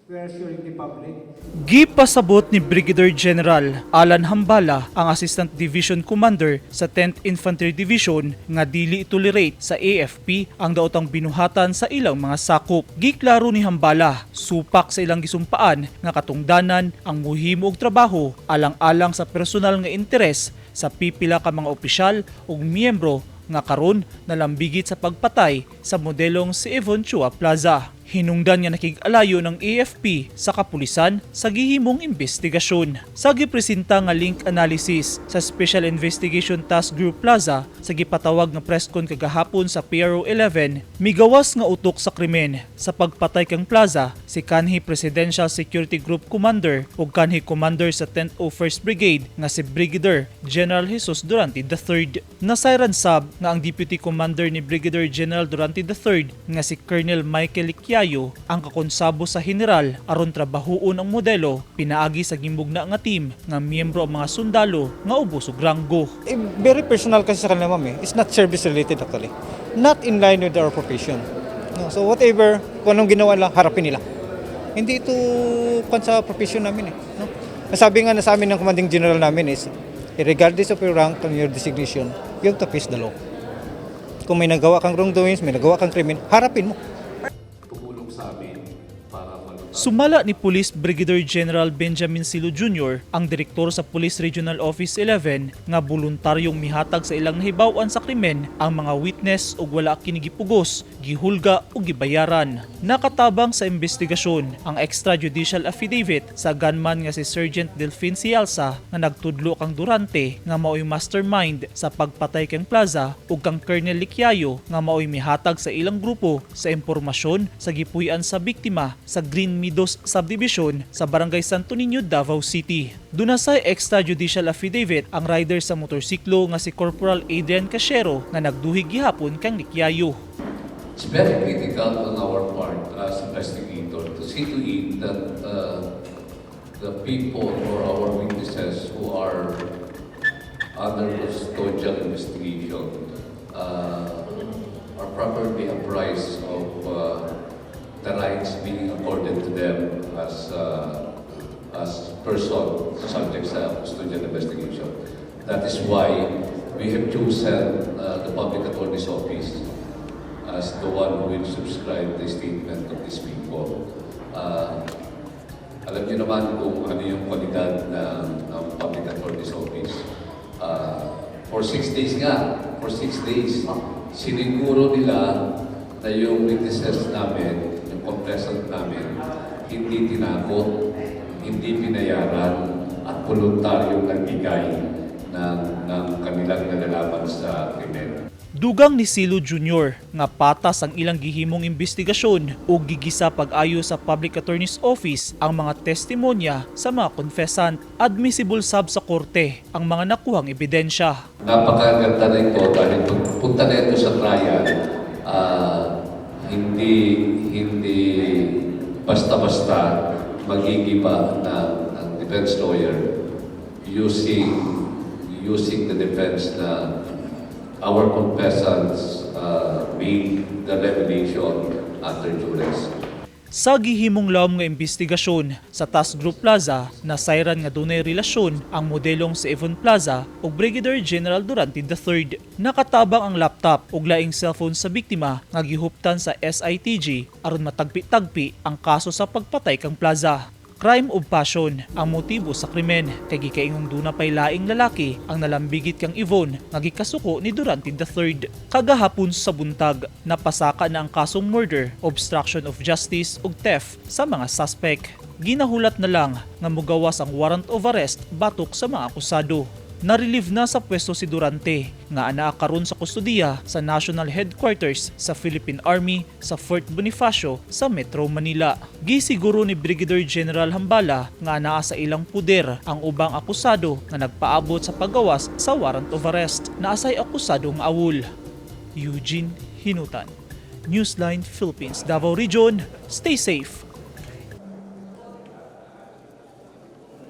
We are assuring the public. Gipasabot ni Brigadier General Alan Hambala, ang Assistant Division Commander sa 10th Infantry Division, nga dili tolerate sa AFP ang daotang binuhatan sa ilang mga sakop. Giklaro ni Hambala, supak sa ilang gisumpaan nga katungdanan ang muhimo og trabaho alang-alang sa personal nga interes sa pipila ka mga opisyal ug miyembro nga karon nalambigit sa pagpatay sa modelong si Yvonne Chua Plaza. Hinungdan nga nakig-alayo ng AFP sa kapulisan sa gihimong investigasyon. Sa gipresenta nga link analysis sa Special Investigation Task Group Plaza sa gipatawag nga press con kagahapon sa PRO 11, migawas nga utok sa krimen sa pagpatay kang Plaza si kanhi Presidential Security Group Commander ug kanhi Commander sa 10th o 1st Brigade nga si Brigadier General Jesus Durante III. Nasayran sab nga ang Deputy Commander ni Brigadier General Durante III nga si Colonel Michael Liquiayo ang kakonsabo sa general aron trabahuon ang modelo pinaagi sa gimugna nga team nga miyembro ang mga sundalo nga ubos og ranggo. Eh, very personal kasi sa kanila, ma'am, eh. It's not service related actually. Not in line with our profession. No, so whatever, kung anong ginawa nila, harapin nila. Hindi ito kwan sa profession namin eh. No? Nasabi nga na sa amin ng commanding general namin is, regardless of your rank and your designation, you have to face the law. Kung may nagawa kang wrongdoings, may nagawa kang krimen, harapin mo. Tumulong sa amin para mag Sumala ni Police Brigadier General Benjamin Silo Jr., ang direktor sa Police Regional Office 11, nga voluntaryong mihatag sa ilang nahibaw-an sa krimen ang mga witness ug wala kini gipugos, gihulga o gibayaran. Nakatabang sa investigasyon ang extrajudicial affidavit sa gunman nga si Sergeant Delfin Sialsa nga nagtudlo kang Durante nga maoy mastermind sa pagpatay kang Plaza ug kang Colonel Liquiayo nga maoy mihatag sa ilang grupo sa impormasyon sa gipuy-an sa biktima sa Green Meadows Subdivision sa Barangay Santo Niño, Davao City. Duna sa extrajudicial affidavit ang rider sa motorsiklo nga si Corporal Adrian Cashero nga nagduhig gihapon kang Liquiayo. It's very critical on our part as investigator to see to it that the people or our witnesses who are under custodial investigation are properly apprised of the rights being accorded to them as person subject sa custodial investigation. That is why we have chosen the Public Attorney's Office as the one who will subscribe the statement of these people. Alam niyo naman kung ano yung kwalidad ng Public Attorney's Office. For 6 days nga, for 6 days, siniguro nila na yung witnesses namin, yung confessant namin, hindi tinakot, hindi binayaran, at voluntaryong nagbigay ng kanilang nalalaman sa krimen. Dugang ni Silo Jr. nga patas ang ilang gihimong investigasyon ug gigisa pag-ayo sa Public Attorney's Office ang mga testimonya sa mga confessant. Admissible sab sa korte ang mga nakuhang ebidensya. Napakaganda na ito dahil pagpunta na ito sa trial, hindi hindi basta-basta magigiba ng defense lawyer using the defense na our confessants made the revelation under duress. Sa gihimong lawom nga investigasyon sa Task Group Plaza, nasayran nga dunay relasyon ang modelong si Yvonne Plaza ug Brigadier General Durante III. Nakatabang ang laptop ug laing cellphone sa biktima nga gihuptan sa SITG aron matagpi-tagpi ang kaso sa pagpatay kang Plaza. Crime of passion ang motibo sa krimen kay gikaingong duna pay laing lalaki ang nalambigit kang Yvonne nga gikasuko ni Durante III. Kagahapon sa buntag, napasaka na ang kasong murder, obstruction of justice ug theft sa mga suspect. Ginahulat na lang nga mugawas ang warrant of arrest batok sa mga akusado. Na-relieve na sa pwesto si Durante nga anaa karon sa kustodiya sa National Headquarters sa Philippine Army sa Fort Bonifacio sa Metro Manila. Gisiguro ni Brigadier General Hambala nga anaa sa ilang puder ang ubang akusado nga nagpaabot sa paggawas sa warrant of arrest. Naa say akusado nga awol. Eugene Hinutan, Newsline Philippines, Davao Region. Stay safe.